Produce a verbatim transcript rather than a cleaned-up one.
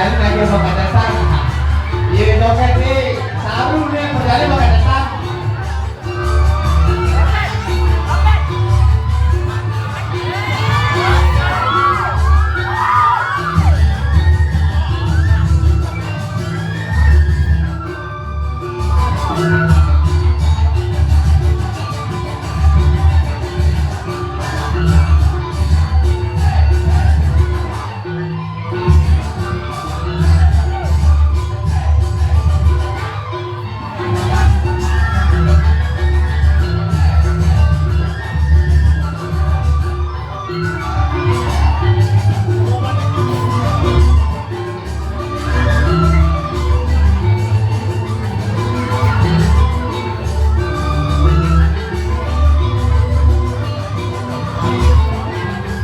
Ini lagi pakai dasar. Iya, joget nih. Saru nih, kerjanya pakai dasar.